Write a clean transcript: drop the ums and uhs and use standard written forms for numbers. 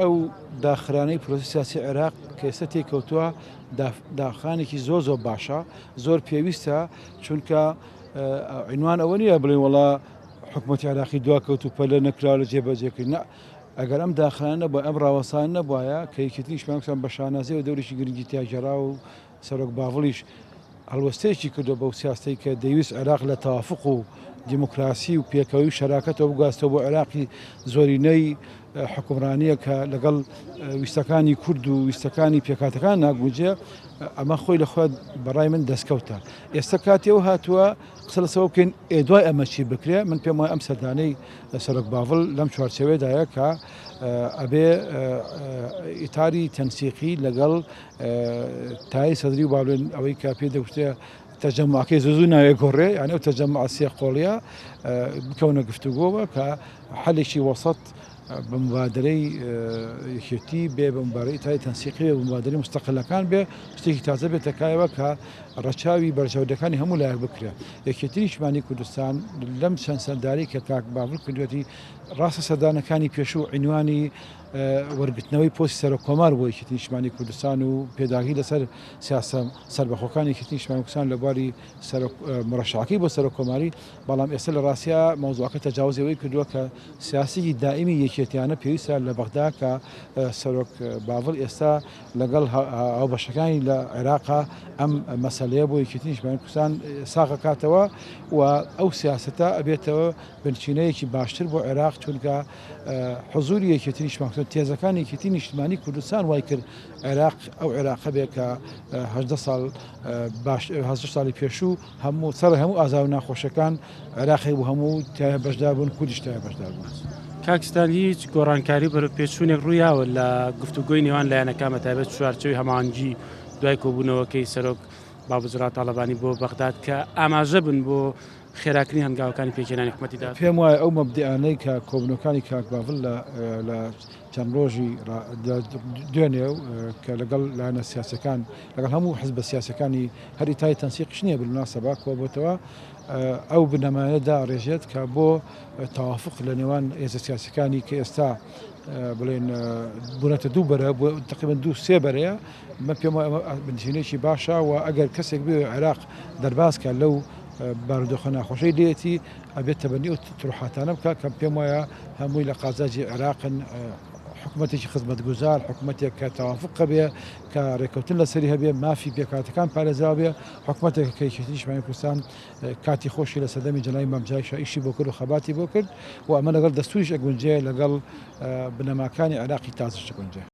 ئەو داخرانەی پرۆسەی سیاسی عێراق کە ئێستا تێکەوتووە داخرانێکی زۆر زۆر باشە زۆر پێویستە چونکە عینوان ئەوە نییە بڵێن وڵا حکوومەتی عێراقی دواکەوت و پەلە نەکرا لە جێبەجێکردن ئەگەر ئەم داخران نەبوو ئەم ڕاوەسان نەبواە کە یەکێتی نیشتمانیان بە شانازیەوە دەورێکی گرنگی تیاگێڕا و سەرۆک باڤڵیش هەڵوەستەیەکی کردووە بەو سیاستەی کە دەیویست عێراق لە تەوافق و دیموکراسی و پێکەوەی و شەراکەتەوە بگواستەوە بۆ عێراقی زۆرینەی حکومڕانیە کە لەگەڵ ویستەکانی کورد و ویستەکانی پێکهاتەکان ناگونجێ، ئەمە خۆی لە خۆی بەڕای من دەستکەوتە. ئێستا کاتی ئەوە هاتووە قسە لەسەر بکەین ئێ دوای ئەمە چی بکرێ؟ من پێم وایە ئەم سەردانەی سەرۆک باڤڵ لەم چوارچێوەیەدایە کە ئەبێ ئیتاری تەنسیقی لەگەڵ تای سەدری و باڵێن ئەوەی کە پێ دەگوترێ تەجەمعەکەی زوو زوو ناوێ گۆڕێ یان ئەو تەجەمع سێ قۆڵیە بکەونە گفتوگۆوە کە حەلێکی وەسەت بە مبادرەی یەکێتی بێ بە مبارەی تای تەنسیقی بێ بە مبادرەی مستەقلەکان بێ شتێکی تازە بێتە کایەوە کە ڕەچاوی بەرژەوەندەکانی هەموو لایەک بکرێ یەکێتی نیشتمانی کوردستان لەم چەند سەرداری کە کاک باڤڵ کردوێتی ڕاستە سەردانەکانی پێشوو عینوانی وەرگرتنەوەی پۆستی سەرۆک کۆمار بۆ یەکێتی نیشتمانی کوردستان و پێداگری لەسەر سیاسە سەربەخۆکانی یەکێتی نیشتمانی کوردستان لە بواری سەرۆک مرەشحەکەی بۆ سەرۆک کۆماری، بەڵام ئێستا لە ڕاستیا مەوزوعەکە تەجاوزی ئەوەی کردووە کە سیاسێکی دائیمی یەکێتیانە پێویستە لە بەغدا کە سەرۆک باڤڵ ئێستا لەگەڵ هاوبەشەکانی لە عێراقا ئەم مەسەلەیە بۆ یەکێتی نیشتمانی کوردستان ساغەکاتەوە و ئەو سیاسەتە ئەبێتەوە بنچینەیەکی باشتر بۆ عێراق چونکە حزوری یەکێتی نیشتمان کوردستان تێزەکانی یەکێتی نیشتمانی کوردستان وای کرد عێراق ئەو عێراقە بێ کە 18 ساڵ باش 18 ساڵی پێشوو هەموو سەر هەموو ئازار و ناخۆشەکان عێراقی بوو هەموو تایە بەشدار بوون کوردیش تایە بەشدار بوون. کاک ستان هیچ گۆڕانکاری و بەرەوپێشچوونێک ڕوویاوە لە گفتوگۆی نێوان لایەنەکان بە تایبەت چوارچێوەی هەماهەنگی دوای کۆبوونەوەکەی سەرۆک بابوجرا تاڵەبانی بۆ بەغداد کە ئاماژە بن بۆ خێراکردنی هەنگاوەکانی پێکهێنانی حکومەتی داهاتوو؟ پێم وایە ئەو مەبدەئانەی کە کۆبوونەوەکانی کاک باڤڵ لە چەند ڕۆژی دوێنێ کە لەگەڵ لایەنە سیاسیەکان لەگەڵ هەموو حزبە سیاسیەکانی هەر ئیتای تەنسیقیش نییە بالمناسبە کۆبۆتەوە ئەو بنەمایە داڕێژێت کە بۆ تەوافق لە نێوان هێزە سیاسەکانی کە ئێستا بڵێن بوونەتە دوو بەرە تقریبا دوو سێ بەرەیە من پێم وایە ئەمە بنچینەیەکی باشە و ئەگەر کەسێک بێ عێراق دەرباز کە لەو بارودۆخە ناخۆشەی لێتی ئەبێت تەبەنی ئەو تروحاتانە بکە کە پێم وایە هەمووی لە قازاجی عێراقن حکوومەتێکی خزمەتگوزار حکوومەتێک کە تەوافق هەبێ کە ڕێککەوتن لەسەری هەبێ مافی پێکهاتەکان پارێزراو بێ حکوومەتێک کە یەکێتی نیشتمانی کوردستان کاتی خۆشی لە سەردەمی جەنابی مام جەلال ئیشی بۆ کرد و خەباتی بۆ کرد و ئەمە لەگەڵ دەستوریش ئەگونجێ لەگەڵ بنەماکانی عێراقی تازەش دەگونجێ.